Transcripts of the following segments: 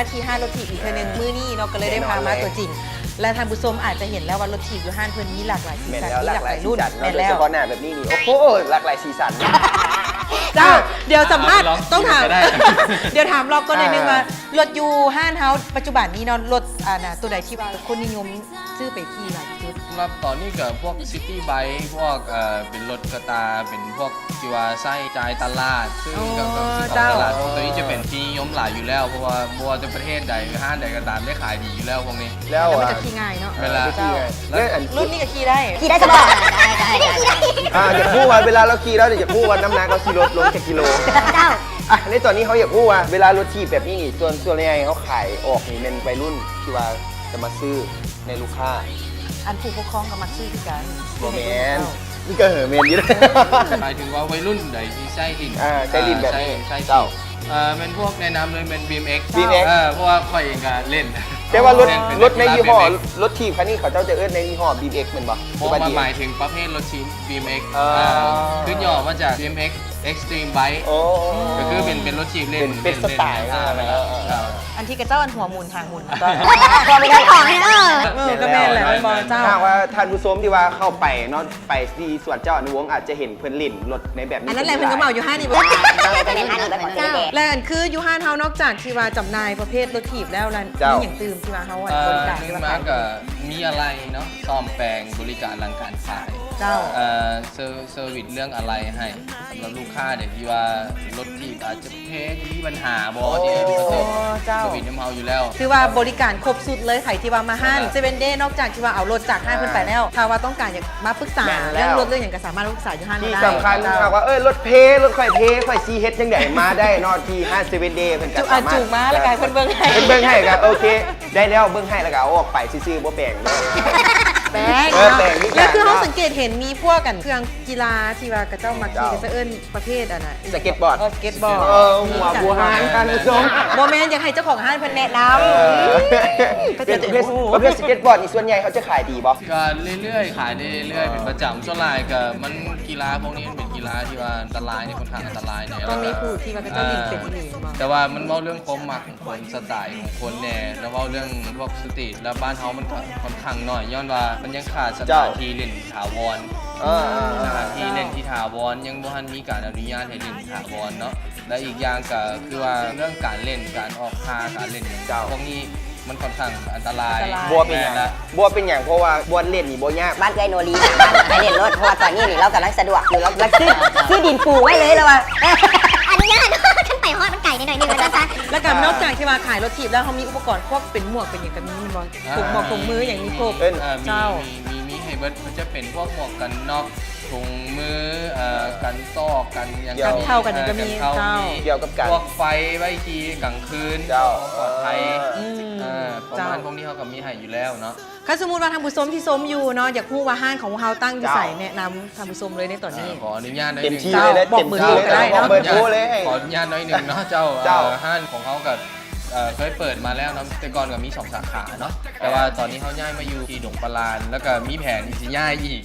າທີ່ຮ້ານລົດຖີບອີກເທື່ອໜຶ່ງ ອ່າ ມື້ນີ້ເນາະ ກໍເລີຍໄດ້ພາມາຕົວຈິງ ແລະ ທ່ານຜູ້ຊົມອາດຈະເຫັນແລ້ວວ່າລົດຖີບຢູ່ຮ້ານເພິ່ນມີຫຼາກຫຼາຍສີສັນ ມີຫຼາກຫຼາຍລຸ້ນ ແມ່ນແລ້ວ ໂດຍສະເພາະໜ້າແບບນີ້ນີ້ ໂອ້ໂຫ ຫຼາກຫຼາຍສີສັນ ເຈົ້າ ອ່າ ດຽວສຳພາດ ອ່າ ລອງ ຕ້ອງຖາມ ດຽວຖາມລອບກ່ອນໜ້ອຍໜຶ່ງວ່າ ອ່າ ລົດຢູ່ຮ້ານເຮົາປັດຈຸບັນນີ້ເນາະ ລົດ ອັນນ່າ ໂຕໃດທີ່ວ່າຄົນນິຍົມຊື້ໄປຂີ່ຫຼາຍທີ່ສຸດ? ສຳລັບຕອນນີ້ກໍພວກຊິຕີ້ໄບຄ໌ ພວກ ເອີ ເປັນລົດກະຕາ ເປັນພວກທີ່ວ່າໃຊ້ຈ່າຍຕະຫຼາດ ຊື້ກັບ ກັບ ເຈົ້າ ຕະຫຼາດ ພວກໂຕນີ້ຈະເປັນທີ່ນິຍົມຫຼາຍຢູ່ແລ້ວ ເພາະວ່າບໍ່ວ່າແຕ່ປະເທດໃດ ຫຼື ຮ້ານໃດກໍຕາມ ໄດ້ຂາຍດີຢູ່ແລ້ວພວກນີ້ ແລ້ວ ແລ້ວມັນກໍຂີ່ງ່າຍເນາະ ແມ່ນລະ ເຈົ້າ ແລ້ວອັນ ລຸ້ນນີ້ກໍຂີ່ໄດ້ ຂີ່ໄດ້ສະບາຍ ໄດ້ ໄດ້ ໄດ້ ອ່າ ຢາກຮູ້ວ່າເວລາລາວຂີ່ລາວນີ້ ຢາກຮູ້ວ່ານ້ຳໜັກລາວຂີ່ລົດລົງຈັກກິໂລ ເຈົ້າ ອ່ະ ໃນຕອນນີ້ເຮົາຢາກຮູ້ວ່າເວລາລົດຖີບແບບນີ້ນີ້ ສ່ວນ ສ່ວນໃຫຍ່ເຮົາຂາຍອອກນີ້ແມ່ນໄວລຸ້ນທີ່ວ່າຈະມາຊື້ໃນລູກຄ້າ ອັນຜູ້ປົກຄອງກໍມັກຊື້ຄືກັນ ບໍ່ແມ່ນ ເຈົ້າ ນີ້ກໍ ເອີ ແມ່ນຢູ່ ໝາຍເຖິງວ່າໄວລຸ້ນໃດທີ່ໃຊ້ຫຼິ້ນ ອ່າ ໃຊ້ຫຼິ້ນແບບນີ້ ອ່າ ໃຊ້ ໃຊ້ ເຈົ້າ ເອີ ແມ່ນພວກແນະນຳເລີຍແມ່ນ ບີເອັມເອັກ ບີເອັມເອັກ ເອີ ເພາະວ່າຂ້ອຍເອງກໍຫຼິ້ນ ແຕ່ວ່າລົດ ເປັນ ເປັນນັກກິລາ ລົດໃນຍີ່ຫໍ້ ບີເອັມເອັກ ລົດຖີບຄັນນີ້ເຂົາເຈົ້າຈະເອີ້ນໃນຍີ່ຫໍ້ ບີເອັມເອັກ ແມ່ນບໍ່? ບໍ່ ໝາຍເຖິງປະເພດລົດຖີບ ບີເອັມເອັກ ອ່າ ເອີ ອ່າ ຂຶ້ນຫຍໍ້ມາຈາກ ບີເອັມເອັກ Extreme Bike ໂອ້ ກໍຄືເປັນ ເປັນລົດຖີບເຫຼັ້ນ ເປັນ ເປັນສະໄຕລ໌ ເຫຼັ້ນ ອ່າ ເອີ ເອີ ເອີ ອັນທີ່ຂະເຈົ້າອັນຫົວໝູນຫາງໝູນ ເຈົ້າ ເອີ ກໍແມ່ນແຫຼະ ແມ່ນບໍ່ເຈົ້າ? ຖ້າວ່າທ່ານຜູ້ຊົມທີ່ວ່າເຂົ້າໄປເນາະ ໄປທີ່ສວນເຈົ້າອະນຸວົງ ອາດຈະເຫັນເພິ່ນຫຼິ້ນລົດໃນແບບນີ້ ອັນນັ້ນແຫຼະ ເພິ່ນກໍເໝົາຢູ່ຮ້ານນີ້ ເຈົ້າ ແລະ ອັນຄືຢູ່ຮ້ານເຮົາ ນອກຈາກທີ່ວ່າຈຳໜ່າຍປະເພດລົດຖີບແລ້ວ ແລ້ວ ເຈົ້າ ມີຫຍັງຕື່ມທີ່ວ່າເຮົາ ເອີ ບໍລິການ ໜຶ່ງມາກໍມີອະໄລເນາະ ສ້ອມແປງ ບໍລິການຫຼັງການຂາຍ ເຈົ້າ ເອີ ເຊີ ເຊີວິສເລື່ອງອະໄລໃຫ້ ສຳລັບລູກຄ້າເດ ທີ່ວ່າລົດຖີບອາດຈະເພ ມີບັນຫາບໍ່ ໂອ້ ທີ່ເຮົາ ເຈົ້າ ເຊີວິສນຳເຮົາຢູ່ແລ້ວ ຖືວ່າບໍລິການຄົບຊຸດເລີຍ ໃຜທີ່ວ່າມາຮ້ານ ເອີ Seven Day ນອກຈາກທີ່ວ່າເອົາລົດຈາກຮ້ານເພິ່ນໄປແລ້ວ ອ່າ ຖ້າວ່າຕ້ອງການຢາກມາປຶກສາ ແມ່ນແລ້ວ ເລື່ອງລົດເລື່ອງຫຍັງກໍສາມາດມາປຶກສາຢູ່ຮ້ານ ທີ່ ໄດ້ ສຳຄັນ ເຈົ້າ ຖ້າວ່າ ເອີ ລົດເພ ລົດຂ້ອຍເພ ຂ້ອຍຊິເຮັດຈັ່ງໃດມາໄດ້ເນາະ ທີ່ຮ້ານ Seven Day ເພິ່ນກໍ ເຈົ້າ ສາມາດ ຈູງມາ ແລ້ວກໍໃຫ້ເພິ່ນເບິ່ງໃຫ້ ເພິ່ນເບິ່ງໃຫ້ກໍໂອເຄ ໄດ້ແລ້ວ ເບິ່ງໃຫ້ແລ້ວກໍເອົາອອກໄປຊື່ໆ ບໍ່ແປງເດີ ແປງ ເອີ ເນາະ ແປງຄືກັນ ແລ້ວຄືເຮົາ ເນາະ ສັງເກດເຫັນມີພວກກັນ ເຄື່ອງ ກິລາທີ່ວ່າເຂົາເຈົ້າມັກຂີ່ ເຈົ້າ ເຂົາເຈົ້າເອີ້ນປະເພດອັນນ່າ ສະເກັດບອດ ເອີ ສະເກັດບອດ ເອີ ຫົວບູຮານ ທ່ານຜູ້ຊົມ ບໍ່ແມ່ນ ຢາກໃຫ້ເຈົ້າຂອງຮ້ານເພິ່ນແນະນຳ ເອີ ເປັນ ເປັນ ເປັນປະເພດ ປະເພດສະເກັດບອດນີ້ ສ່ວນໃຫຍ່ເຂົາຈະຂາຍດີບໍ່? ກໍເລື້ອຍໆ ຂາຍເລື້ອຍໆ ເປັນປະຈຳ ສ່ວນຫຼາຍກໍມັນ ກິລາພວກນີ້ມັນເປັນກິລາທີ່ວ່າອັນຕະລາຍ ນີ້ຂ້ອນຂ້າງອັນຕະລາຍແດ່ ຕ້ອງມີຜູ້ທີ່ວ່າເຂົາເຈົ້າຫຼິ້ນເປັນອີ່ຫຼີແມ່ນບໍ່? ແຕ່ວ່າມັນເວົ້າເລື່ອງຄວາມມັກ ຂອງຄົນ ສະໄຕຂອງຄົນແດ່ ແລ້ວເວົ້າເລື່ອງພວກສະຕຣີດ ແລ້ວບ້ານເຮົາມັນກໍຂ້ອນຂ້າງໜ້ອຍ ຍ້ອນວ່າມັນຍັງຂາດສະຖານທີ່ ເຈົ້າ ຫຼິ້ນຖາວອນ ເອີ ເອີ ສະຖານທີ່ ເຈົ້າ ຫຼິ້ນທີ່ຖາວອນ ຍັງບໍ່ທັນມີການອະນຸຍາດໃຫ້ຫຼິ້ນຖາວອນເນາະ ແລະ ອີກຢ່າງກໍຄືວ່າເລື່ອງການຫຼິ້ນ ການອອກທ່າ ການຫຼິ້ນຫຍັງ ເຈົ້າ ພວກນີ້ມັນຂ້ອນຂ້າງອັນຕະລາຍ ອັນຕະລາຍ ບໍ່ເປັນຫຍັງ ແມ່ນລະ ບໍ່ເປັນຫຍັງ ເພາະວ່າບ່ອນຫຼິ້ນນີ້ບໍ່ຍາກ ບ້ານເອື້ອຍໂນລີ ໃຫ້ຫຼິ້ນໂລດ ເພາະວ່າຕອນນີ້ນີ້ລາວກຳລັງສະດວກຢູ່ ລາວ ລາວຊື້ ຊື້ດິນປູກໄວ້ເລີຍລາວວ່າ ອະນຸຍາດ ຄັນໄປຮອດມັນໄກແດ່ໜ້ອຍໜຶ່ງວ່າຊັ້ນຊະ ແລ້ວກໍນອກຈາກທີ່ວ່າຂາຍລົດຖີບແລ້ວ ເຮົາມີອຸປະກອນພວກເປັນໝວກເປັນຫຍັງກໍມີແມ່ນບໍ່? ອ່າ ຖົງໝວກຖົງມືຫຍັງມີຄົບ ເອີ ອ່າ ເຈົ້າ ມີ ມີ ມີໃຫ້ເບິດ ມັນຈະເປັນພວກໝວກກັນນັອກ ຖົງມື ເອີ ກັນຕອກ ກັນຫຍັງ ກັນເຂົ້າ ກັນຫຍັງກໍມີ ເອີ ກັນເຂົ້າ ເຈົ້າ ມີ ກ່ຽວກັບການ ພວກໄຟໄວ້ຂີ່ກາງຄືນ ເຈົ້າ ຄວາມປອດໄພ ເອີ ອືມ ເອີ ປະມານ ເຈົ້າ ພວກນີ້ເຮົາກໍມີໃຫ້ຢູ່ແລ້ວເນາະ ຄັນສົມມຸດວ່າທ່ານຜູ້ຊົມທີ່ຊົມຢູ່ເນາະ ຢາກຮູ້ວ່າຮ້ານຂອງພວກເຮົາຕັ້ງຢູ່ໃສ ເຈົ້າ ແນະນຳທ່ານຜູ້ຊົມເລີຍໃນຕອນນີ້ ເອີ ຂໍອະນຸຍາດໜ້ອຍໜຶ່ງ ເຕັມທີ່ເລີຍເນາະ ເຈົ້າ ບອກເບີໂທກໍໄດ້ເນາະ ບອກເບີໂທເລີຍ ຂໍອະນຸຍາດໜ້ອຍໜຶ່ງເນາະ ເຈົ້າ ເຈົ້າ ເອີ ຮ້ານຂອງເຮົາກໍ ເອີ ເຄີຍເປີດມາແລ້ວເນາະ ແຕ່ກ່ອນກໍມີສອງສາຂາເນາະ ແຕ່ວ່າຕອນນີ້ເຮົາຍ້າຍມາຢູ່ທີ່ດົງປາລານ ແລ້ວກໍມີແຜນທີ່ຊິຍ້າຍອີກ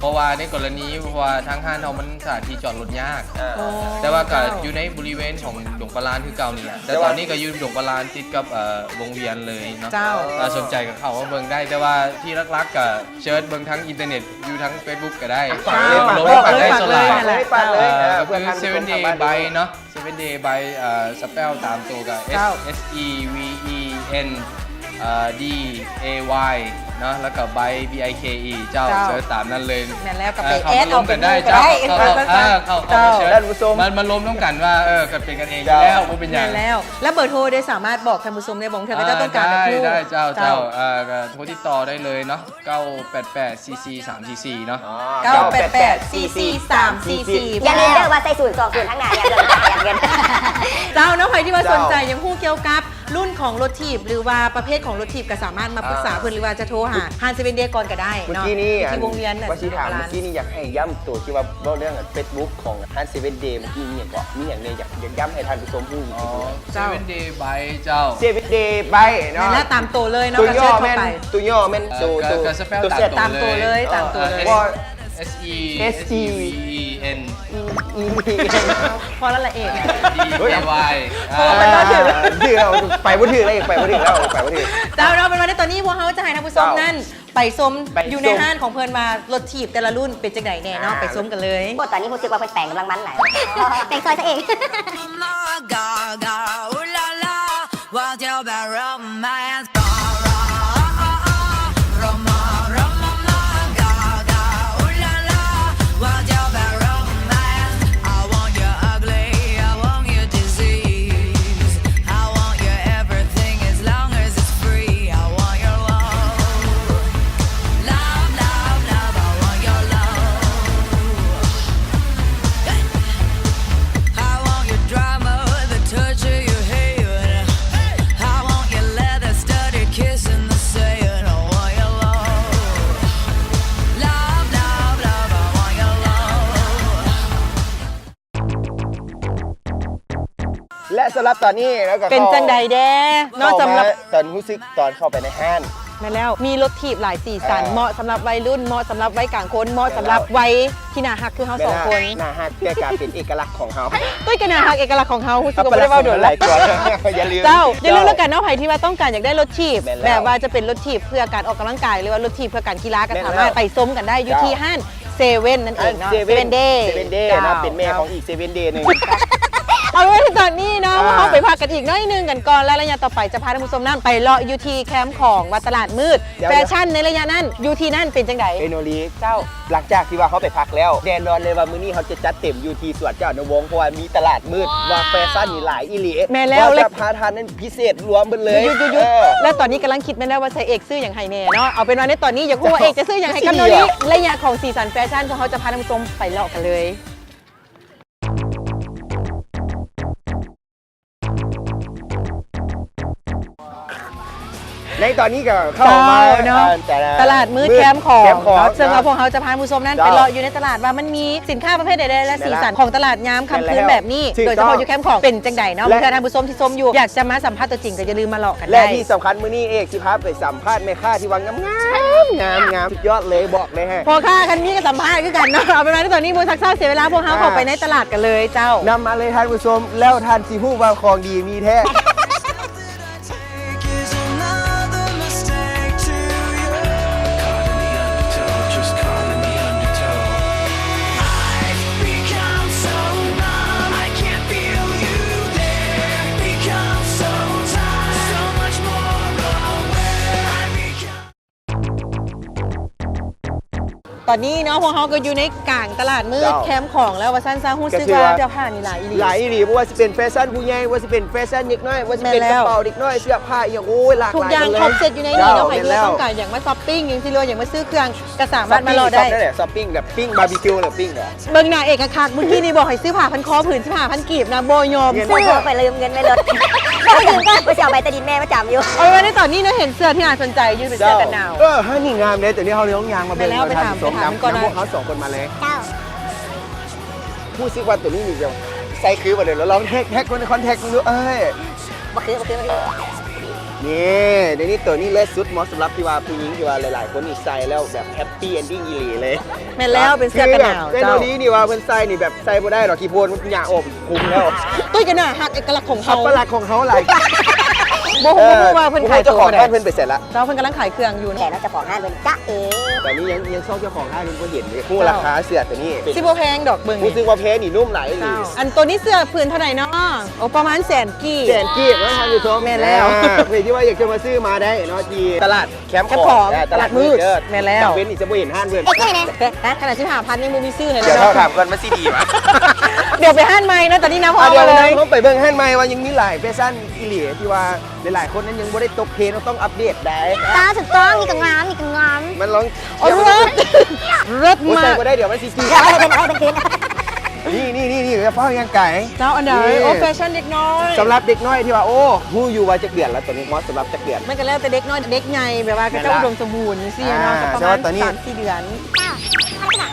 ເພາະວ່າໃນກໍລະນີ ເພາະວ່າທາງຮ້ານເຮົາມັນສະຖານທີ່ຈອດລົດຍາກ ເອີ ອໍ ແຕ່ວ່າກໍ ເຈົ້າ ຢູ່ໃນບໍລິເວນຂອງດົງປາລານຄືເກົ່ານີ້ແຫຼະ ແຕ່ ແຕ່ວ່າ ຕອນນີ້ກໍຢູ່ດົງປາລານຕິດກັບ ເອີ ວົງວຽນເລີຍເນາະ ເຈົ້າ ເອີ ສົນໃຈກໍເຂົ້າມາເບິ່ງໄດ້ ແຕ່ວ່າທີ່ຫຼັກໆກໍເຊີດເບິ່ງທາງອິນເຕີເນັດ ຢູ່ທາງເຟສບຸກກໍໄດ້ ເຈົ້າ ລົງໄປໄດ້ສ່ວນຫຼາຍ ເອີ ກໍຄື Seven Day Bike ເນາະ Seven Day Bike ເອີ ສະເປວຕາມໂຕກໍ ເຈົ້າ S E V E N ເອີ D A Y ເນາະ ແລ້ວກໍ Bike B I K E ເຈົ້າ ເຈົ້າ ເຊີດຕາມນັ້ນເລີຍ ແມ່ນແລ້ວ ກໍໄປ ເອີ ແອັດເອົາເປັນໝູ່ກໍໄດ້ ເຈົ້າ ເຂົ້າ ເຂົ້າ ເຂົ້າ ເຂົ້າ ເຈົ້າ ເຊີດ ທ່ານຜູ້ຊົມ ມາ ມາລົມນຳກັນວ່າ ເອີ ກໍເປັນກັນເອງຢູ່ແລ້ວ ບໍ່ເປັນຫຍັງ ແມ່ນແລ້ວ ແລ້ວເບີໂທໄດ້ສາມາດບອກທ່ານຜູ້ຊົມໄດ້ບໍ່? ເທື່ອເຂົາເຈົ້າຕ້ອງການ ໄດ້ ໄດ້ ເຈົ້າ ເຈົ້າ ເຈົ້າ ເອີ ກໍໂທຕິດຕໍ່ໄດ້ເລີຍເນາະ ເກົ້າແປດແປດສີ່ສີ່ສາມສີ່ສີ່ເນາະ ອໍ ເກົ້າແປດແປດສີ່ສີ່ສາມສີ່ສີ່ ຢ່າລືມເດີວ່າໃສ່ສູນສອງສູນທາງໜ້າ ຢ່າເລື່ອນ ຢ່າເລື່ອນ ເຈົ້າເນາະ ໃຜທີ່ວ່າສົນໃຈ ເຈົ້າ ຢາກຮູ້ກ່ຽວກັບລຸ້ນຂອງລົດຖີບ ຫຼືວ່າປະເພດຂອງລົດຖີບ ກໍສາມາດມາປຶກສາເພິ່ນ ອ່າ ຫຼືວ່າຈະໂທຫາຮ້ານ Seven Day ກ່ອນກໍໄດ້ເນາະ ເມື່ອກີ້ນີ້ ທີ່ວົງວຽນ ເມື່ອກີ້ຖາມ ເມື່ອກີ້ນີ້ຢາກໃຫ້ຢ້ຳໂຕທີ່ວ່າເວົ້າເລື່ອງ Facebook ຂອງຮ້ານ Seven Day ເມື່ອກີ້ມີຫຍັງເກາະ ມີຫຍັງແດ່ ຢາກ ຢາກຢ້ຳໃຫ້ທ່ານຜູ້ຊົມຮູ້ອີກ ອໍ ເທື່ອໜຶ່ງ Seven Day Bike ເຈົ້າ Seven Day Bike ເນາະ ແມ່ນລະ ຕາມໂຕເລີຍເນາະ ຕົວຫຍໍ້ແມ່ນ ຕົວຫຍໍ້ແມ່ນ ເອີ ຕົວ ຕົວ ຕົວ ຕົວ ຕາມໂຕເລີຍ ຕາມໂຕເລີຍ S E S E V E N ພໍລະລະເອກ D A Y ເອີ ຖືກແລ້ວ ໄປບໍ່ຖືກແລ້ວ ໄປບໍ່ຖືກແລ້ວ ໄປບໍ່ຖືກ ເຈົ້າເນາະ ເປັນວ່າໃນຕອນນີ້ພວກເຮົາຈະໃຫ້ທ່ານຜູ້ຊົມນັ້ນ ເຈົ້າ ໄປຊົມ ໄປຊົມ ຢູ່ໃນຮ້ານຂອງເພິ່ນວ່າລົດຖີບແຕ່ລະລຸ້ນເປັນຈັ່ງໃດແດ່ເນາະ ອ່າ ໄປຊົມກັນເລີຍ ໂອ້ ຕອນນີ້ຮູ້ສຶກວ່າເພິ່ນແປງກຳລັງມັນຫຼາຍ ແປງຊອຍຊະເອງ ແລະ ສຳລັບຕອນນີ້ເນາະ ກໍເປັນຈັ່ງໃດແດ່ເນາະ ເຂົ້າມາ ສຳລັບຕອນຮູ້ສຶກຕອນເຂົ້າໄປໃນຮ້ານ ແມ່ນແລ້ວ ມີລົດຖີບຫຼາຍສີສັນ ເອີ ເໝາະສຳລັບໄວລຸ້ນ ເໝາະສຳລັບໄວກາງຄົນ ເໝາະສຳລັບ ແມ່ນແລ້ວ ໄວທີ່ໜ້າຮັກຄືເຮົາສອງຄົນ ໜ້າຮັກ ແຕ່ກະເປັນເອກະລັກຂອງເຮົາ ຕຸ້ຍກະໜ້າຮັກເອກະລັກຂອງເຮົາ ຮູ້ສຶກວ່າບໍ່ໄດ້ເວົ້າດົນແລ້ວ ຢ່າລືມ ເຈົ້າ ຢ່າລືມແລ້ວກັນເນາະ ໃຜທີ່ວ່າຕ້ອງການຢາກໄດ້ລົດຖີບ ແມ່ນແລ້ວ ແບບວ່າຈະເປັນລົດຖີບເພື່ອການອອກກຳລັງກາຍ ຫຼືວ່າລົດຖີບເພື່ອການກິລາ ກະສາມາດໄປຊົມກັນໄດ້ຢູ່ທີ່ຮ້ານເຊເວັ່ນນັ້ນເອງເນາະ ເຊເວັ່ນເດ ເຊເວັ່ນເດເນາະ ເປັນແມ່ຂອງອີກເຊເວັ່ນເດໜຶ່ງ ເອົາໄວ້ຕອນນີ້ເນາະ ເຮົາໄປພັກກັນອີກໜ້ອຍໜຶ່ງກັນກ່ອນ ແລະໄລຍະຕໍ່ໄປຈະພາທ່ານຜູ້ຊົມນັ້ນໄປເລາະຢູ່ທີ່ແຄມຂອງວັດຕະຫຼາດມືດ ແຟຊັ່ນໃນໄລຍະນັ້ນຢູ່ທີ່ນັ້ນເປັນຈັ່ງໃດ ເອໂນລີ ເຈົ້າ ຫຼັງຈາກທີ່ວ່າເຮົາໄປພັກແລ້ວ ແນ່ນອນເລີຍວ່າມື້ນີ້ເຮົາຈະຈັດເຕັມຢູ່ທີ່ສວນເຈົ້າອະນຸວົງ ເພາະວ່າມີຕະຫຼາດມືດ ວ່າແຟຊັ່ນນີ້ຫຼາຍອີ່ຫຼີ ແມ່ນແລ້ວ ວ່າຈະພາທ່ານນັ້ນພິເສດລວມເບິດເລີຍ ແລ້ວຕອນນີ້ກຳລັງຄິດແມ່ນແລ້ວວ່າໃສ່ເອກຊື້ຫຍັງໃຫ້ແນ່ເນາະ ເອົາເປັນວ່າໃນຕອນນີ້ຢາກຮູ້ວ່າເອກຈະຊື້ຫຍັງໃຫ້ກັບໂນລິ ໄລຍະຂອງສີສັນແຟຊັ່ນ ພວກເຮົາຈະພາທ່ານຜູ້ຊົມໄປເລາະກັນເລີຍ. ໃນຕອນນີ້ກໍເຂົ້າມາເນາະ ຕະຫຼາດມືດແຄມຂອງເນາະ ເຊິ່ງວ່າພວກເຮົາຈະພາທ່ານຜູ້ຊົມນັ້ນໄປເລາະຢູ່ໃນຕະຫຼາດວ່າມັນມີສິນຄ້າປະເພດໃດໆ ແລະ ສີສັນຂອງຕະຫຼາດຍາມຄ່ຳຄືນແບບນີ້ ໂດຍສະເພາະຢູ່ແຄມຂອງເປັນຈັ່ງໃດເນາະ ເພື່ອທ່ານຜູ້ຊົມທີ່ຊົມຢູ່ຢາກຈະມາສຳພາດຕົວຈິງກໍຢ່າລືມມາເລາະກັນໄດ້ ແລະທີ່ສຳຄັນມື້ນີ້ເອກຊິພາໄປສຳພາດແມ່ຄ້າທີ່ວ່າງາມໆ ງາມໆ ສຸດຍອດເລີຍ ບອກເລີຍ ພໍ່ຄ້າຄັນມີກໍສຳພາດຄືກັນເນາະ ເອົາເປັນວ່າໃນຕອນນີ້ບໍ່ຊັກຊ້າເສຍເວລາ ພວກເຮົາເຂົ້າໄປໃນຕະຫຼາດກັນເລີຍເຈົ້າ ນຳມາເລີຍທ່ານຜູ້ຊົມ ແລ້ວທ່ານຊິຮູ້ວ່າຂອງດີມີແທ້. ຕອນນີ້ເນາະ ພວກເຮົາກໍຢູ່ໃນກາງຕະຫຼາດມືດ ເຈົ້າ ແຄມຂອງແລ້ວວ່າຊັ້ນຊະ ຮູ້ສຶກວ່າເສື້ອຜ້ານີ້ຫຼາຍອີ່ຫຼີ ຫຼາຍອີ່ຫຼີ ບໍ່ວ່າຊິເປັນແຟຊັ່ນຜູ້ໃຫຍ່ ບໍ່ວ່າຊິເປັນແຟຊັ່ນເດັກນ້ອຍ ບໍ່ວ່າຊິເປັນກະເປົາເດັກນ້ອຍ ເສື້ອຜ້າອີ່ຫຍັງ ໂອ້ຍ ຫຼາກຫຼາຍ ທຸກຢ່າງຄົບເຊັດຢູ່ໃນນີ້ເນາະ ໃຜທີ່ວ່າຕ້ອງການຢາກມາຊັອບປິງຈັ່ງຊີ້ ຫຼືວ່າຢາກມາຊື້ເຄື່ອງ ກໍສາມາດມາເລາະໄດ້ ຊັອບປິງແບບປິງບາບີຄິວ ຫຼືປິງເນາະ ເບິ່ງໜ້າເອກຄັກໆ ມື້ກີ້ນີ້ບອກໃຫ້ຊື້ຜ້າພັນຄໍຜືນສິບຫ້າພັນກີບນະ ບໍ່ຍອມຊື້ ຂໍໄປເລີຍເງິນໄວ້ລົດ ບໍ່ຢືມກໍບໍ່ຊິເອົາໃບຕາດິນແມ່ມາຈຳຢູ່ ເອົາໄວ້ໃນຕອນນີ້ເນາະ ເຫັນເສື້ອທີ່ໜ້າສົນໃຈຢູ່ ເປັນເສື້ອກັນໜາວ ເອີ ຫານີ້ງາມເດ້ ຕົວນີ້ເຮົາລອງຍ່າງມາເບິ່ງ ແມ່ນແລ້ວ ໄປຖາມ ໄປຖາມເພິ່ນກ່ອນ ນຳພວກເຮົາສອງຄົນມາເລີຍ ເຈົ້າ ຮູ້ສຶກວ່າຕົວນີ້ນີ້ຈະໃສ່ຄືບໍ່ເດ ລອງແທັກ ແທັກຄົນໃນຄອນແທັກເບິ່ງດູ ເອີຍ ບໍ່ຄື ບໍ່ຄື ບໍ່ຄື ນີ້ ດຽວນີ້ຕົວນີ້ເລີດສຸດ ເໝາະສຳລັບທີ່ວ່າຜູ້ຍິງທີ່ວ່າຫຼາຍໆຄົນນີ້ໃສ່ແລ້ວແບບແຮັບປີ້ເອັນດິ້ງອີ່ຫຼີເລີຍ ແມ່ນແລ້ວ ເປັນເສື້ອກັນໜາວ ເຈົ້າ ເອີ ໂນລີນີ້ວ່າເພິ່ນໃສ່ນີ້ແບບໃສ່ບໍ່ໄດ້ດອກ ຂີ້ໂພນມັນຫຍ້າອອກຄຸມແລ້ວ ຕຸ້ຍກໍໜ້າຮັກ ເອກະລັກຂອງເຮົາ ອັດຕະລັກຂອງເຮົາຫຼາຍ ບໍ່ຮູ້ວ່າເພິ່ນຂາຍຕົວໃດ ເຈົ້າຂອງຮ້ານເພິ່ນໄປໃສລະ ເຈົ້າ ເພິ່ນກຳລັງຂາຍເຄື່ອງຢູ່ ແຕ່ເນາະ ເຈົ້າຂອງຮ້ານເພິ່ນຈະເອ ຕອນນີ້ຍັງ ຍັງຊອກເຈົ້າຂອງຮ້ານເພິ່ນບໍ່ເຫັນເລີຍ ຮູ້ລາຄາເສື້ອຕົວນີ້ ຊິບໍ່ແພງດອກ ເບິ່ງ ຮູ້ສຶກວ່າແພງນີ້ນຸ້ມຫຼາຍອີ່ຫຼີ ອັນຕົວນີ້ເສື້ອຜືນເທົ່າໃດເນາະ ໂອ້ ປະມານແສນກີບ ແສນກີບເນາະທ່ານຜູ້ຊົມ ແມ່ນແລ້ວ ເອີ ໃຜທີ່ວ່າຢາກຈະມາຊື້ມາໄດ້ເນາະ ທີ່ຕະຫຼາດແຄມຂອງ ແຄມຂອງ ເອີ ຕະຫຼາດມືດ ຕະຫຼາດມືດ ແມ່ນແລ້ວ ກາງເວັນນີ້ຈະບໍ່ເຫັນຮ້ານເພິ່ນ ເອີ ແຕ່ຂະໜາດສິບຫ້າພັນນີ້ບໍ່ມີຊື້ໃຫ້ເລີຍ ດຽວເຮົາຖາມກ່ອນວ່າຊິດີບໍ່ ດຽວໄປຮ້ານໃໝ່ເນາະ ຕອນນີ້ນຳ ດຽວເຮົາໄປເບິ່ງຮ້ານໃໝ່ວ່າຍັງມີຫຼາຍແຟຊັ່ນອີ່ຫຼີ ທີ່ວ່າ ຫຼາຍໆຄົນນັ້ນຍັງບໍ່ໄດ້ຕົກເທຣນ ຕ້ອງອັບເດດໄດ໋ ຕາຖືກຕ້ອງ ນີ້ກໍງາມ ນີ້ກໍງາມ ມັນລອງ ໂອ້ ເລີດ ເລີດມາກ ໂອ້ຍ ໃສ່ບໍ່ໄດ້ ດຽວມັນຊິຈີດ ເອົາໃຫ້ເພິ່ນ ເອົາໃຫ້ເພິ່ນຄືນ ນີ້ໆໆໆ ຢ່າຟ້າວຍ່າງໄກ ເຈົ້າ ອັນໃດ ນີ້ ໂອ້ ແຟຊັ່ນເດັກນ້ອຍ ສຳລັບເດັກນ້ອຍທີ່ວ່າ ໂອ້ ຮູ້ຢູ່ວ່າຈັກເດືອນລະ ຕົວນີ້ເໝາະສຳລັບຈັກເດືອນ ມັນກໍແລ້ວແຕ່ເດັກນ້ອຍເດັກໃຫຍ່ ແບບວ່າເຂົາເຈົ້າອຸດົມສົມບູນຈັ່ງຊີ້ເນາະ ອ່າ ກໍປະມານ ແຕ່ວ່າຕອນນີ້ ສາມສີ່ເດືອນ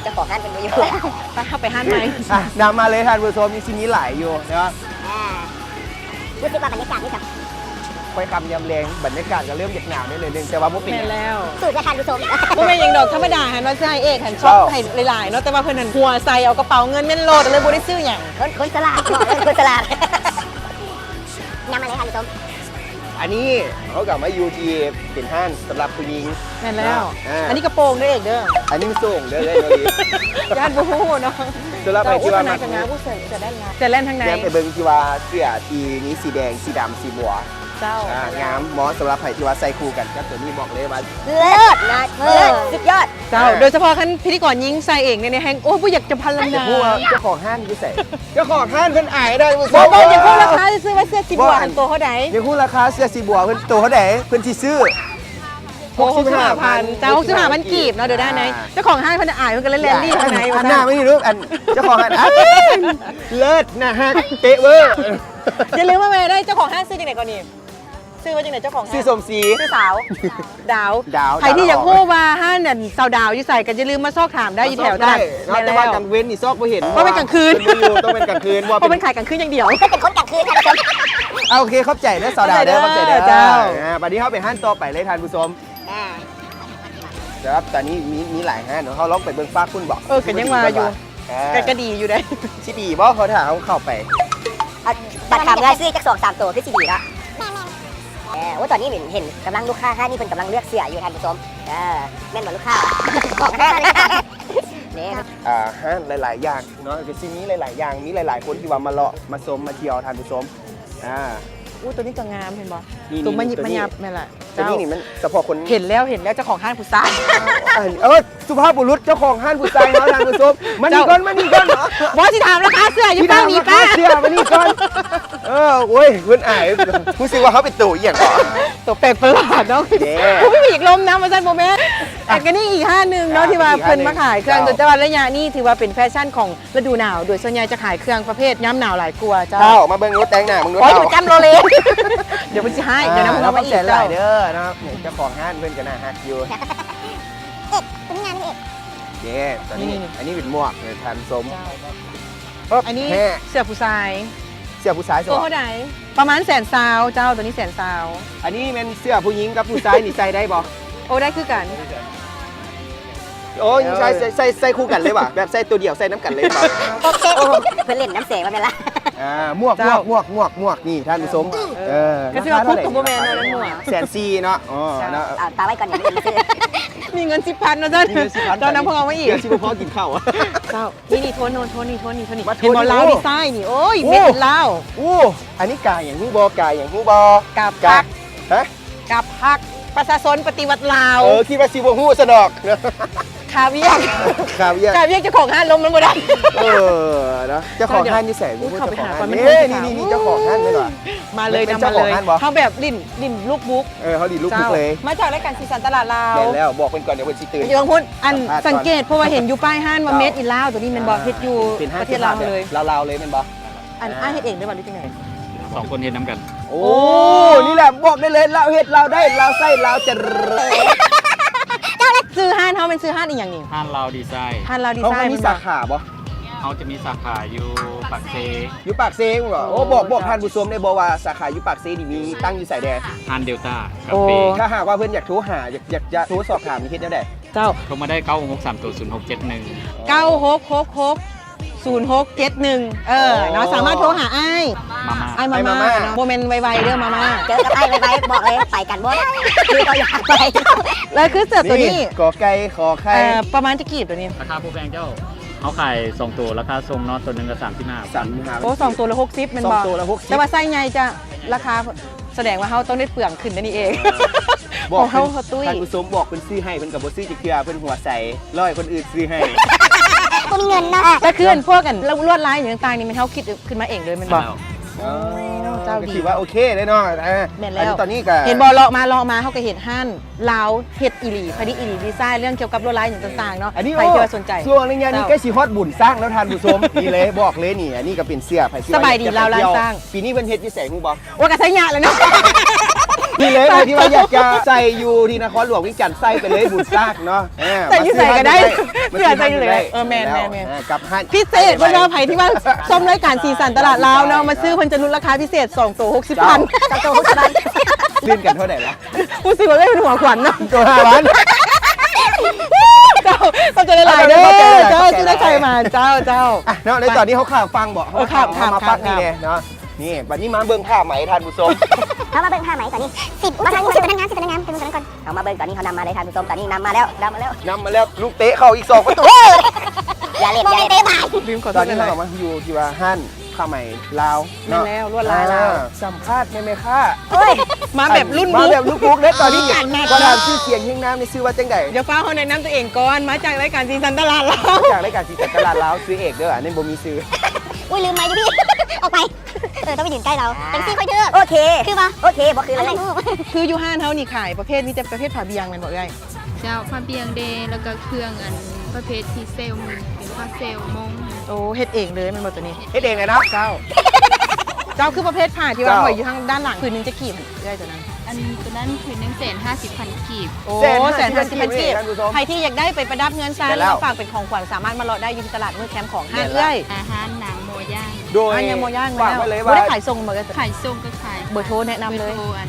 ເຈົ້າຂອງຮ້ານເພິ່ນບໍ່ຢູ່ ໄປ ເຮົາໄປຮ້ານໃໝ່ ອ່ະ ນຳມາເລີຍທ່ານຜູ້ຊົມ ມີຊິມີຫຼາຍຢູ່ເນາະ ອ່າ ຮູ້ສຶກວ່າບັນຍາກາດນີ້ແບບ ຄ່ອຍຄ່ຳຍາມແລງ ບັນຍາກາດກໍເລີ່ມຢາກໜາວແດ່ໜ້ອຍໜຶ່ງ ແຕ່ວ່າບໍ່ເປັນຫຍັງ ແມ່ນແລ້ວ ສູ້ເພື່ອທ່ານຜູ້ຊົມ ບໍ່ແມ່ນຫຍັງດອກ ທຳມະດາຫັ້ນວ່າຊິໃຫ້ເອກຫັ້ນ ເຈົ້າ ຊ໊ອບໃຫ້ຫຼາຍໆເນາະ ແຕ່ວ່າເພິ່ນຫັ້ນຫົວໃສ່ເອົາກະເປົາເງິນແມ່ນໂລດ ກໍເລີຍບໍ່ໄດ້ຊື້ຫຍັງ ຄົນ ຄົນສະຫຼາດ ເນາະ ເປັນຄົນສະຫຼາດ ນຳມາເລີຍທ່ານຜູ້ຊົມ ອັນນີ້ເຮົາກໍມາຢູ່ທີ່ເປັນຮ້ານສຳລັບຜູ້ຍິງ ແມ່ນແລ້ວ ເນາະ ອ່າ ອັນນີ້ກະໂປງເດີເອກເດີ ອັນນີ້ໂສ້ງເດີເອື້ອຍໂນລີ ຢ້ານບໍ່ຮູ້ເນາະ ສຳລັບໃຜທີ່ວ່າມັກ ໂອ້ ໂອ້ ໂອ້ ເສື້ອແດນ ເສື້ອແດນທາງໃນ ແລ້ວໄປເບິ່ງທີ່ວ່າເສື້ອທີ່ມີສີແດງ ສີດຳ ສີບົວ ເຈົ້າ ອ່າ ງາມ ເໝາະສຳລັບໃຜທີ່ວ່າໃສ່ຄູ່ກັນກັບຕົວນີ້ ບອກເລີຍວ່າເລີດນະ ເລີດ ສຸດຍອດ ເຈົ້າ ອ່າ ໂດຍສະເພາະຄັນພິທີກອນຍິງໃສ່ເອງນີ້ແຮງ ໂອ້ ບໍ່ຢາກຈະພັນລະນາ ຢາກຮູ້ວ່າເຈົ້າຂອງຮ້ານຢູ່ໃສ ເຈົ້າຂອງຮ້ານເພິ່ນອາຍໄດ້ ບໍ່ ບໍ່ ຢາກຮູ້ລາຄາຊື່ວ່າເສື້ອສີບົວຫັ້ນໂຕເທົ່າໃດ ຢາກຮູ້ລາຄາເສື້ອສີບົວເພິ່ນໂຕເທົ່າໃດ ເພິ່ນຊິຊື້ ໂອ້ ຫົກສິບຫ້າພັນ ຫົກສິບຫ້າພັນ ເຈົ້າ ຫົກສິບຫ້າພັນກີບເນາະ ດຽວໄດ້ໃນ ອ່າ ເຈົ້າຂອງຮ້ານເພິ່ນອາຍ ເພິ່ນກໍເລີຍແລ່ນໜີທາງໃນ ວ່າຊັ້ນ ອັນໜ້າໄມ່ມີຮູບ ອັນເຈົ້າຂອງຮ້ານ ອ່າ ເລີດນະ ຮັກເຕະເວີ ຢ່າລືມມາແວ່ໄດ້ ເຈົ້າຂອງຮ້ານຊື່ຈັ່ງໃດກ່ອນນີ້? ຊື່ວ່າຈັ່ງໃດເຈົ້າຂອງຮ້ານ? ຊື່ສົມສີ ຊື່ສາວ ດາວ ດາວ ໃຜທີ່ຢາກຮູ້ວ່າຮ້ານອັນສາວດາວຢູ່ໃສ ກໍຢ່າລືມມາຊອກຖາມໄດ້ຢູ່ແຖວຕະຫຼາດ ມາຊອກໄດ້ເນາະ ແມ່ນແລ້ວ ແຕ່ວ່າກາງເວັນນີ້ຊອກບໍ່ເຫັນ ຕ້ອງເປັນກາງຄືນ ເພິ່ນບໍ່ຢູ່ ຕ້ອງເປັນກາງຄືນ ເພາະວ່າເປັນ ເພິ່ນເປັນຄົນກາງຄືນ ເປັນຄົນກາງຄືນ ໂອເຄ ຂອບໃຈເດີສາວດາວເດີ ຂອບໃຈເດີ ຂອບໃຈເດີ ເຈົ້າ ອ່າ ບັດນີ້ເຮົາໄປຮ້ານຕໍ່ໄປເລີຍທ່ານຜູ້ຊົມ ອ່າ ແຕ່ວ່າຕອນນີ້ມີ ມີຫຼາຍຮ້ານເນາະ ເຮົາລອງໄປເບິ່ງຟາກພຸ້ນບໍ? ເອີ ກໍຍັງວ່າຢູ່ ອ່າ ກໍ ກໍດີຢູ່ເດ້. ຊິດີບໍ່ ເພາະຖ້າເຮົາເຂົ້າໄປ ອ່ະ ບັດຂ້າມເມືອຊື້ຈັກສອງສາມໂຕຄືຊິດີເນາະ. ແມ່ນໆ ເອີ ໂອ້ ຕອນນີ້ເຫັນ ເຫັນກຳລັງ ລູກຄ້າຮ້ານນີ້ເພິ່ນກຳລັງເລືອກເສື້ອຢູ່ທ່ານຜູ້ຊົມ. ເອີ ແມ່ນບໍ່ລູກຄ້າ? ບອກແນ່ເລີຍ. ອ່າ ຮ້ານຫຼາຍໆຢ່າງເນາະ ກໍຊິມີຫຼາຍໆຢ່າງ ມີຫຼາຍໆຄົນທີ່ວ່າມາເລາະມາຊົມມາທ່ຽວທ່ານຜູ້ຊົມ. ອ່າ ໂອ້ ຕົວນີ້ກໍງາມ ເຫັນບໍ່? ນີ້ ຕົວມັນຍິບມັນຍັບແມ່ນລະ. ຕົວນີ້ນີ້ມັນສະເພາະຄົນ ເຫັນແລ້ວ ເຫັນແລ້ວ ເຈົ້າຂອງຮ້ານຜູ້ຊາຍ. ເອີ ສຸພາບບຸລຸດເຈົ້າຂອງຮ້ານຜູ້ຊາຍເຮົາ ທ່ານຜູ້ຊົມ ມານີ້ກ່ອນ ມານີ້ກ່ອນ. ບໍ່ ຊິຖາມລາຄາເສື້ອຢູ່ ເຈົ້ານີ້ປ້າ ເສື້ອມານີ້ກ່ອນ. ເອີ ໂອ້ຍ ເພິ່ນອາຍ ຮູ້ສຶກວ່າເຮົາເປັນໂຕອີ່ຫຍັງເນາະ ໂຕແປກປະຫຼາດເນາະ. ຜູ້ມີອີກລົມນຳວ່າຊັ້ນ ບໍ່ແມ່ນ. ອ່ະ ອັນນີ້ອີກຮ້ານໜຶ່ງເນາະ ອ່າ ທີ່ວ່າເພິ່ນມາຂາຍເຄື່ອງ. ເຈົ້າ ແຕ່ວ່າໄລຍະນີ້ຖືວ່າເປັນແຟຊັ່ນຂອງ ລະດູໜາວ ໂດຍສ່ວນໃຫຍ່ຈະຂາຍເຄື່ອງປະເພດຍາມໜາວຫຼາຍກວ່າ. ເຈົ້າ ເຈົ້າ ມາເບິ່ງດູແຕ່ງໜ້າເບິ່ງດູ. ໂອ້ຍ ເຈົ້າ ຈຳໂລເລ ດຽວມັນຊິຮ້າຍ. ອ່າ ດຽວນຳເຮົາມາອີກ. ເຈົ້າ ຫຼາຍເດີເນາະ ເຈົ້າຂອງຮ້ານເພິ່ນກໍໜ້າຮັກຢູ່. ເອກ ຕົວນີ້ງາມເອກ. ເດ້ ຕົວນີ້ ນີ້ ອັນນີ້ເປັນໝວກເລີຍທ່ານຊົມ. ເຈົ້າ ອັນນີ້ເສື້ອຜູ້ຊາຍ. ເສື້ອຜູ້ຊາຍ ໂຕເທົ່າໃດ? ປະມານແສນຊາວເຈົ້າ ຕົວນີ້ແສນຊາວ. ອັນນີ້ແມ່ນເສື້ອຜູ້ຍິງກັບຜູ້ຊາຍນີ້ໃສ່ໄດ້ບໍ່? ໂອ້ ໄດ້ຄືກັນ. ໂອ້ຍ ໃສ່ ໃສ່ ໃສ່ ໃສ່ຄູ່ກັນເລີຍຫວາ? ແບບໃສ່ໂຕດຽວໃສ່ນຳກັນເລີຍຫວາ? ໂອເຄ ເພິ່ນຫຼິ້ນນຳແສງວ່າແມ່ນລະ. ອ່າ ໝວກ ໝວກ ໝວກ ໝວກ ໝວກ ນີ້ທ່ານຜູ້ຊົມ. ເອີ ເອີ ກໍຊິວ່າຄຸກກໍບໍ່ແມ່ນເນາະ ໝວກ ແສນສີ່ເນາະ. ອໍ ເນາະ ເອົາຕາໄວ້ກ່ອນ ຍັງບໍ່ມີຊື້. ມີເງິນສິບພັນວ່າຊັ້ນ ມີເງິນສິບພັນ ເຈົ້ານຳພວກເຮົາມາອີກ ເກືອບຊິບໍ່ພໍກິນເຂົ້າ. ເຈົ້າ ນີ້ ນີ້ ໂທນ ໂທນ ໂທນ ນີ້ ໂທນ ນີ້ ໂທນ ນີ້ ເຫັນບໍ່ ລາວດີໄຊນີ້. ໂອ້ຍ ເມັດລາວ. ໂອ້ ອັນນີ້ກາຫຍັງຮູ້ບໍ່? ກາຫຍັງຮູ້ບໍ່? ກາພັກ. ຮະ? ກາພັກປະຊາຊົນປະຕິວັດລາວ. ເອີ ຄິດວ່າຊິບໍ່ຮູ້ຊະດອກ. ຄາວຽກ ຄາວຽກ ຄາວຽກເຈົ້າຂອງຮ້ານລົມມັນບໍ່ໄດ້. ເອີ ເນາະ ເຈົ້າຂອງຮ້ານຢູ່ໃສ? ເຈົ້າຂອງຮ້ານ ນີ້ ນີ້ ນີ້ ເຈົ້າຂອງຮ້ານແມ່ນຫວາ? ມາເລີຍ ນຳມາເລີຍ. ເຮົາແບບຫຼິ້ນ ຫຼິ້ນລູກບຸກ. ເອີ ເຮົາຫຼິ້ນລູກບຸກເລີຍ. ເຈົ້າ ມາຈາກລາຍການສີສັນຕະຫຼາດລາວ. ແມ່ນແລ້ວ ບອກເພິ່ນກ່ອນ ດຽວເພິ່ນຊິຕື່ນ. ຢູ່ເທິງພຸ້ນ ອັນ ສຳພາດກ່ອນ ສັງເກດ ເພາະວ່າເຫັນຢູ່ປ້າຍຮ້ານວ່າ ເອີ ເມັດອິນລາວ ຕົວນີ້ແມ່ນບໍ່? ອ່າ ເຮັດຢູ່ປະເທດລາວເຮົາເລີຍ. ເປັນຮ້ານ ລາວໆເລີຍແມ່ນບໍ່? ອັນ ອ່າ ອ້າຍເຮັດເອງເດີຫວາ ຫຼືຈັ່ງໃດ? ສອງຄົນເຮັດນຳກັນ. ໂອ້ ໂອ້ ນີ້ແຫຼະ ບອກໄດ້ເລີຍ ລາວເຮັດ ລາວໄດ້ ລາວໃຊ້ ລາວຈະເລີນ. ເຈົ້າ ແລະ ຊື່ຮ້ານເຮົາແມ່ນຊື່ຮ້ານອີ່ຫຍັງນີ້? ຮ້ານລາວດີໄຊ. ຮ້ານລາວດີໄຊ. ເຮົາມີສາຂາບໍ່? ເຮົາຈະມີສາຂາຢູ່ປາກເຊ. ຢູ່ປາກເຊແມ່ນບໍ່? ໂອ້ ບອກ ບອກທ່ານຜູ້ຊົມໄດ້ບໍ່ວ່າສາຂາຢູ່ປາກເຊນີ້ມີຕັ້ງຢູ່ໃສແດ່? ຮ້ານເດລຕ້າກາເຟ. ໂອ້ ຖ້າຫາກວ່າເພິ່ນຢາກໂທຫາ ຢາກ ຢາກຈະໂທສອບຖາມນີ້ເຮັດແນວໃດ? ເຈົ້າ ໂທມາໄດ້ ເກົ້າຫົກຫົກ ສາມ ສູນ ສູນ ຫົກ ເຈັດ ໜຶ່ງ. ເກົ້າຫົກຫົກຫົກ ສູນຫົກ ເຈັດ ໜຶ່ງ. ເອີ ອໍ ເນາະ ສາມາດໂທຫາອ້າຍ ມາມ່າ ອ້າຍມາມ່າ ມາມ່າເນາະ. ບໍ່ແມ່ນໄວໆເດີມາມ່າ. ເຈີກັບອ້າຍໄວໆ ບອກເລີຍ ໄປກັນບໍ່ໄດ້ ຄືບໍ່ຢາກໄປ. ແລ້ວຄືເສື້ອຕົວນີ້ ນີ້ ກໍໄກ່ ຂໍໄຂ່ ເອີ ປະມານຈັກກີບຕົວນີ້? ລາຄາຜູ້ແບ່ງເຈົ້າ ເຮົາຂາຍສອງໂຕລາຄາສົ່ງເນາະ ໂຕໜຶ່ງກໍສາມສິບຫ້າ ສາມສິບຫ້າ. ໂອ້ ສອງໂຕລະຫົກສິບແມ່ນບໍ່? ສອງໂຕລະຫົກສິບ ແຕ່ວ່າໄຊໃຫຍ່ຈະລາຄາ ສະແດງວ່າເຮົາຕ້ອງໄດ້ເປືອງຂຶ້ນໄດ້ນີ້ເອງ. ບອກເຮົາ ເຮົາຕຸ້ຍ ທ່ານຜູ້ຊົມ ບອກເພິ່ນຊື້ໃຫ້ ເພິ່ນກໍບໍ່ຊື້ຈັກເທື່ອ ເພິ່ນຫົວໃສ ລໍໃຫ້ຄົນອື່ນຊື້ໃຫ້. ບໍ່ມີເງິນເນາະ. ແລ້ວຄືອັນພວກອັນລວດລາຍຫຍັງຕ່າງໆນີ້ ແມ່ນເຮົາຄິດຂຶ້ນມາເອງເລີຍແມ່ນບໍ່? ອໍ ເຈົ້າ ກໍຖືວ່າໂອເຄເລີຍເນາະ. ອ່າ ແມ່ນແລ້ວ ອັນນີ້ຕອນນີ້ກໍ ເຫັນບໍ່ ເລາະມາ ເລາະມາ ເຮົາກໍເຫັນຮ້ານລາວເຮັດອີ່ຫຼີ ຜະລິດອີ່ຫຼີ ດີໄຊເລື່ອງກ່ຽວກັບລວດລາຍຫຍັງຕ່າງໆເນາະ. ອັນນີ້ ໃຜທີ່ວ່າສົນໃຈ ໂອ້ ຊ່ວງໄລຍະນີ້ໃກ້ຊິຮອດບຸນຊ້າງແລ້ວທ່ານຜູ້ຊົມ. ນີ້ເລີຍ ບອກເລີຍນີ້ ອັນນີ້ກໍເປັນເສື້ອ ໃຜທີ່ວ່າ ສະບາຍດີ ຢາກຈະໄປທ່ຽວ ລາວລ້ານຊ້າງ. ປີນີ້ເພິ່ນເຮັດຢູ່ໃສຮູ້ບໍ່? ວ່າກະໄຊຍະແຫຼະເນາະ. ນີ້ເລີຍ ໃຜທີ່ວ່າຢາກຈະໃສ່ຢູ່ທີ່ນະຄອນຫຼວງວຽງຈັນ ໃສ່ໄປເລີຍບຸນຊ້າງເນາະ. ເອີ ໃສ່ຢູ່ໃສກໍໄດ້ ມາຊື້ຮ້ານ ເສື້ອໃສ່ຢູ່ໃສກໍໄດ້. ເອີ ແມ່ນໆໆ ອ່າ ກັບຮ້ານ ພິເສດ ເພິ່ນວ່າໃຜທີ່ວ່າຊົມລາຍການສີສັນຕະຫຼາດລາວເນາະ ມາຊື້ເພິ່ນຈະຫຼຸດລາຄາພິເສດ ສອງໂຕ ຫົກສິບພັນ. ສອງໂຕ ຫົກສິບພັນ ຕື່ນກັນເທົ່າໃດລະ? ຮູ້ສຶກວ່າເອື້ອຍເປັນຫົວຂວັນເນາະ. ໂຕຫ້າພັນ. ເຈົ້າ ຂອບໃຈຫຼາຍໆເດີ ຂອບໃຈຫຼາຍໆ ເຈົ້າ ທີ່ໄດ້ໄຂມາ ເຈົ້າ ເຈົ້າ. ອ່ະ ເນາະ ໃນຕອນນີ້ເຮົາຂ້າມຝັ່ງບໍ່? ເອີ ເຮົາ ເຮົາ ເຮົາມາຝັ່ງນີ້ແດ່ເນາະ. ນີ້ ບັດນີ້ມາເບິ່ງຜ້າໄໝທ່ານຜູ້ຊົມ. ເຮົາມາເບິ່ງຜ້າໄໝຕອນນີ້ ສິບ ມາທາງນີ້ ຊິເປັນນາງງາມ ຊິເປັນນາງງາມ ເປັນຜູ້ນັ້ນກ່ອນ. ເຮົາມາເບິ່ງຕອນນີ້ ເຮົານຳມາເລີຍທ່ານຜູ້ຊົມ ຕອນນີ້ນຳມາແລ້ວ ນຳມາແລ້ວ ນຳມາແລ້ວ ລູກເຕະເຂົ້າອີກສອງປະຕູ. ຢ່າຫຼິ້ນ ຢ່າຫຼິ້ນ ບໍ່ແມ່ນເຕະບານ. ຕອນນີ້ເຮົາກໍມາຢູ່ທີ່ວ່າຮ້ານ ຜ້າໄໝລາວ ແມ່ນແລ້ວ ລວດລາຍລາວ. ອ່າ ສຳພາດແມ່ຄ້າ. ໂອ້ຍ ມາແບບລຸ້ນບຸກ ມາແບບລຸ້ນບຸກເດ້. ຕອນນີ້ ອັນນີ້ ບໍ່ຖາມຊື່ສຽງຮຽງນາມນີ້ຊື່ວ່າຈັ່ງໃດ? ດຽວຟ້າວ ເຮົາແນະນຳຕົວເອງກ່ອນ. ມາຈາກລາຍການສີສັນຕະຫຼາດລາວ. ມາຈາກລາຍການສີສັນຕະຫຼາດລາວ ຊື່ເອກເດີ ອັນນີ້ບໍ່ມີຊື່. ອຸ້ຍ ລືມໄມຢູ່ພີ້ ອອກໄປ. ເອີ ຕ້ອງໄປຢືນໃກ້ລາວ ອ່າ ຈັ່ງຊີ້ຄ່ອຍຖືກ. ໂອເຄ ຄືບໍ່? ໂອເຄ ບໍ່ຄືເລີຍ. ຄືຢູ່ຮ້ານເຮົານີ້ຂາຍປະເພດ ມີແຕ່ປະເພດຜ້າບ່ຽງແມ່ນບໍ່ເອື້ອຍ? ເຈົ້າ ຜ້າບ່ຽງເດ ແລ້ວກໍເຄື່ອງອັນປະເພດທີ່ເຊວ ເປັນຜ້າເຊວມົ້ງ. ໂອ້ ເຮັດເອງເລີຍແມ່ນບໍ່ຕົວນີ້? ເຮັດເອງເລີຍເນາະ. ເຈົ້າ ເຈົ້າ ຄືປະເພດຜ້າທີ່ວ່າຫ້ອຍຢູ່ທາງດ້ານຫຼັງ ຜືນໜຶ່ງຈັກກີບເອື້ອຍຕົວນັ້ນ? ອັນຕົວນັ້ນຄືໜຶ່ງແສນຫ້າສິບພັນກີບ. ໂອ້ ແສນຫ້າສິບພັນກີບ. ໃຜທີ່ຢາກໄດ້ໄປປະດັບເຮືອນຊານ ຫຼືວ່າຝາກເປັນຂອງຂວັນ ສາມາດມາເລາະໄດ້ຢູ່ທີ່ຕະຫຼາດມື້ແຄມຂອງຮ້ານເອື້ອຍ ອ່າ ຮ້ານນາງມໍຍ່າງ. ໂດຍ ຮ້ານນາງມໍຍ່າງ. ຝາກໄວ້ເລີຍວ່າ ບໍ່ໄດ້ຂາຍສົ່ງບໍ່ເອື້ອຍ? ຂາຍສົ່ງກໍຂາຍ. ເບີໂທແນະນຳເລີຍ. ເບີໂທອັນ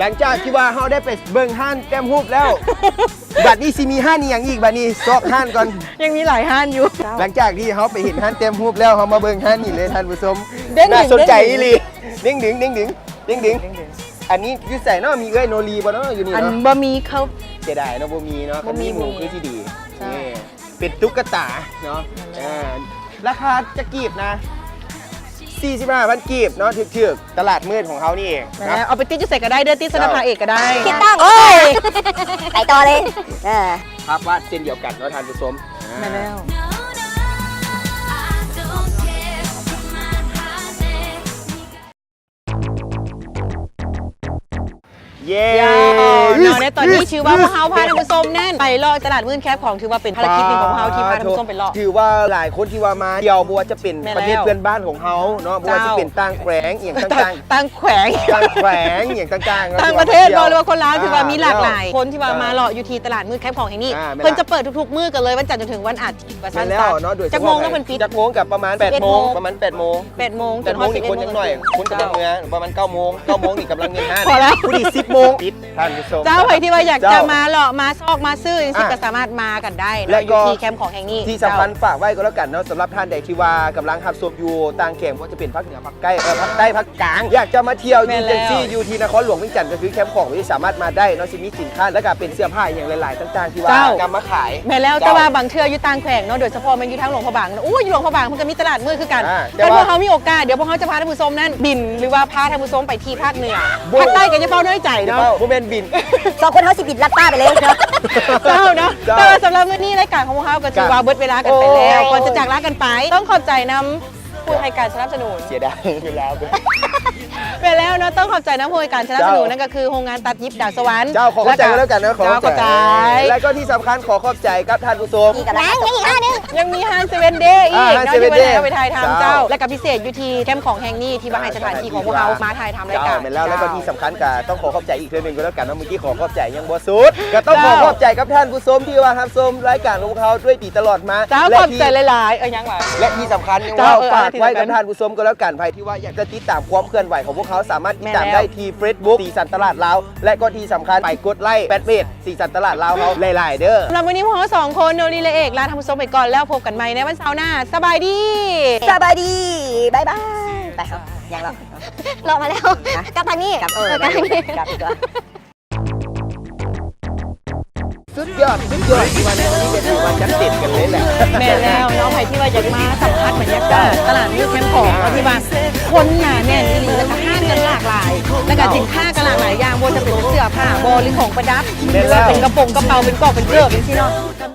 ຫຼັງຈາກທີ່ວ່າເຮົາໄດ້ໄປເບິ່ງຮ້ານແຕ້ມຮູບແລ້ວ ບັດນີ້ຊິມີຮ້ານອີ່ຫຍັງອີກ? ບັດນີ້ຊອກຮ້ານກ່ອນ ຍັງມີຫຼາຍຮ້ານຢູ່. ຫຼັງຈາກທີ່ເຮົາໄປເຫັນຮ້ານແຕ້ມຮູບແລ້ວ ເຮົາມາເບິ່ງຮ້ານນີ້ເລີຍທ່ານຜູ້ຊົມ. ເດ້ງດຶງ ໜ້າສົນໃຈອີ່ຫຼີ. ເດ້ງດຶງ ເດ້ງດຶງ ເດ້ງດຶງ. ອັນນີ້ຢູ່ໃສເນາະ? ມີເອື້ອຍໂນລີບໍ່ເນາະຢູ່ນີ້ເນາະ? ອັນບໍ່ມີເຂົ້າ ເສຍດາຍເນາະ ບໍ່ມີເນາະ. ບໍ່ມີ ຄັນມີໝູຄືຊິດີ. ໃຊ່ ເປັນຕຸກກະຕາເນາະ. ເອີ ລາຄາຈັກກີບນະ? ສີ່ສິບຫ້າພັນກີບເນາະ ຖືກໆ ຕະຫຼາດມືດຂອງເຮົານີ້ເອງ. ແມ່ນແລ້ວ ເອົາໄປຕິດຢູ່ໃສກໍໄດ້ເດີ ຕິດສະໜ້າຜາເອກກໍໄດ້. ຖືກຕ້ອງ ໂອ້ຍ ໄປຕໍ່ເລີຍ. ເອີ ພາບວາດເຊັ່ນດຽວກັນເນາະທ່ານຜູ້ຊົມ. ແມ່ນແລ້ວ. ເຢ້ ເນາະ ໃນຕອນນີ້ຖືວ່າພວກເຮົາພາທ່ານຜູ້ຊົມນັ້ນໄປເລາະຕະຫຼາດມືດແຄບຂອງ ຖືວ່າເປັນພາລະກິດໜຶ່ງຂອງພວກເຮົາທີ່ພາທ່ານຜູ້ຊົມໄປເລາະ. ຖືວ່າຫຼາຍຄົນທີ່ວ່າມາທ່ຽວ ບໍ່ວ່າຈະເປັນປະເທດເພື່ອນບ້ານຂອງເຮົາເນາະ ບໍ່ວ່າຈະເປັນຕ່າງແຂວງອີ່ຫຍັງຕ່າງໆ ຕ່າງແຂວງ ຕ່າງແຂວງອີ່ຫຍັງຕ່າງໆ ຕ່າງປະເທດເນາະ ຫຼືວ່າຄົນລາວ ຖືວ່າມີຫຼາກຫຼາຍຄົນທີ່ວ່າມາເລາະຢູ່ທີ່ຕະຫຼາດມືດແຄບຂອງແຫ່ງນີ້. ເພິ່ນຈະເປີດທຸກໆມື້ກັນເຈັດໂມງເນາະ ເພິ່ນປິດ. ຈັກໂມງເນາະ ເພິ່ນປິດ? ຈັກໂມງ? ກໍປະມານແປດໂມງ ປະມານແປດໂມງ ແປດໂມງ ແປດໂມງນີ້ຄົນຍັງໜ້ອຍ ຄົນກຳລັງເມືອ ປະມານເກົ້າໂມງ ເກົ້າໂມງນີ້ກຳລັງເງືອນຮ້ານ ພໍແລ້ວ ຜູ້ທີ່ສິບໂມງປິດ. ທ່ານຜູ້ຊົມ ເຈົ້າ ໃຜທີ່ວ່າຢາກຈະມາເລາະມາຊອກມາຊື້ຈັ່ງຊີ້ກໍສາມາດມາກັນໄດ້ເນາະ ຢູ່ທີ່ແຄມຂອງແຫ່ງນີ້. ທີ່ສຳຄັນຝາກໄວ້ກໍແລ້ວກັນເນາະ ສຳລັບທ່ານໃດທີ່ວ່າກຳລັງຮັບຊົມຢູ່ຕ່າງແຂວງ ບໍ່ວ່າຈະເປັນພາກເໜືອ ພາກໃຕ້ ພາກກາງ ຢາກຈະມາທ່ຽວຢູ່ຈັ່ງຊີ້ ຢູ່ທີ່ນະຄອນຫຼວງວຽງຈັນ ກໍຄືແຄມຂອງນີ້ສາມາດມາໄດ້ເນາະ ຊິມີສິນຄ້າ ແລ້ວກໍເປັນເສື້ອຜ້າອີ່ຫຍັງຫຼາຍໆຕ່າງໆ ທີ່ວ່ານຳມາຂາຍ. ແມ່ນແລ້ວ ເຈົ້າ ແຕ່ວ່າບາງເທື່ອຢູ່ຕ່າງແຂວງເນາະ ໂດຍສະເພາະແມ່ນຢູ່ທາງຫຼວງພະບາງ ໂອ້ຍ ຢູ່ຫຼວງພະບາງເພິ່ນກໍມີຕະຫຼາດມື້ຄືກັນ ແຕ່ວ່າພວກເຮົາມີໂອກາດ ດຽວພວກເຮົາຈະພາທ່ານຜູ້ຊົມນັ້ນບິນ ຫຼືວ່າພາທ່ານຜູ້ຊົມໄປທີ່ພາກເໜືອ ພາກໃຕ້ກໍຢ່າເວົ້ານ້ອຍໃຈເນາະ ບໍ່ແມ່ນບິນ ສອງຄົນເຮົາຊິບິນລັດຟ້າໄປເລີຍເນາະ. ເຈົ້າເນາະ ເຈົ້າ ແຕ່ວ່າສຳລັບມື້ນີ້ລາຍການຂອງພວກເຮົາກໍຖືວ່າເບິດເວລາກັນໄປແລ້ວ. ກ່ອນຈະຈາກລາກັນໄປ ຕ້ອງຂອບໃຈນຳ ຜູ້ໃຫ້ການສະໜັບສະໜູນ ເສຍດາຍເວລາ. ແມ່ນແລ້ວເນາະ ຕ້ອງຂອບໃຈນຳຜູ້ໃຫ້ການສະໜັບສະໜູນ ເຈົ້າ ນັ້ນກໍຄືໂຮງງານຕັດຫຍິບດາວສະຫວັນ. ເຈົ້າ ຂໍຂອບໃຈກໍແລ້ວກັນເນາະ ເຈົ້າ ຂໍຂອບໃຈ ແລ້ວກໍທີ່ສຳຄັນຂໍຂອບໃຈກັບທ່ານຜູ້ຊົມ ຍັງມີຮ້ານເຊເວັນເດອີກເນາະ ທີ່ວ່າໄດ້ເອົາໄປຖ່າຍທຳ ເຈົ້າ ແລະກໍພິເສດຢູ່ທີ່ແຄມຂອງແຫ່ງນີ້ ທີ່ວ່າໃຫ້ສະຖານທີ່ຂອງພວກເຮົາມາຖ່າຍທຳລາຍການ. ແມ່ນແລ້ວ ແລ້ວກໍທີ່ສຳຄັນກໍຕ້ອງຂໍຂອບໃຈອີກເທື່ອໜຶ່ງກໍແລ້ວກັນເນາະ ມື້ກີ້ຂໍຂອບໃຈຍັງບໍ່ສຸດ ກໍຕ້ອງຂໍຂອບໃຈກັບທ່ານຜູ້ຊົມທີ່ວ່າຮັບຊົມລາຍການຂອງພວກເຮົາດ້ວຍດີຕະຫຼອດມາ. ເຈົ້າ ຂອບໃຈຫຼາຍໆ. ເອີ ຍັງຫວາ? ແລະທີ່ສຳຄັນຍັງເວົ້າ ເຈົ້າ ເອີ ຝາກໄວ້ກັບທ່ານຜູ້ຊົມກໍແລ້ວກັນ ໃຜທີ່ວ່າຢາກຈະຕິດຕາມຄວາມເຄື່ອນໄຫວຂອງພວກເຮົາ ສາມາດຕິດຕາມໄດ້ທີ່ເຟສບຸກ ສີສັນຕະຫຼາດລາວ ແລະກໍທີ່ສຳຄັນໄປກົດໄລ້ແຟນເພຈສີສັນຕະຫຼາດລາວເຮົາຫຼາຍໆເດີ. ສຳລັບມື້ນີ້ພວກເຮົາສອງຄົນ ໂນລີ ແລະ ເອກ ລາທ່ານຜູ້ຊົມໄປກ່ອນແລ້ວ ພົບກັນໃໝ່ໃນວັນເສົາໜ້າ. ສະບາຍດີ ສະບາຍດີ ບາຍບາຍ. ໄປເຮົາ ຍັງເລາະ ເລາະມາແລ້ວ ກັບທາງນີ້ ກັບ ເອີ ກັບທາງນີ້ ກັບ ສຸດຍອດ ສຸດຍອດ ທີ່ວ່າໃນມື້ນີ້ກໍຖືວ່າຈັດເຕັມກັນເລີຍແຫຼະ. ແມ່ນແລ້ວເນາະ ໃຜທີ່ວ່າຢາກມາສຳຜັດບັນຍາກາດຕະຫຼາດມືດແຄມຂອງເນາະ ທີ່ວ່າຄົນໜາແໜ້ນອີ່ຫຼີ ແລ້ວກໍຮ້ານກໍຫຼາກຫຼາຍ ແລ້ວກໍສິນຄ້າກໍຫຼາກຫຼາຍຢ່າງ ບໍ່ວ່າຈະເປັນເສື້ອຜ້າບໍ ຫຼືຂອງປະດັບ ແມ່ນແລ້ວ ເປັນກະໂປງກະເປົາ ເປັນກອກເປັນເກີບຈັ່ງຊີ້ເນາະ.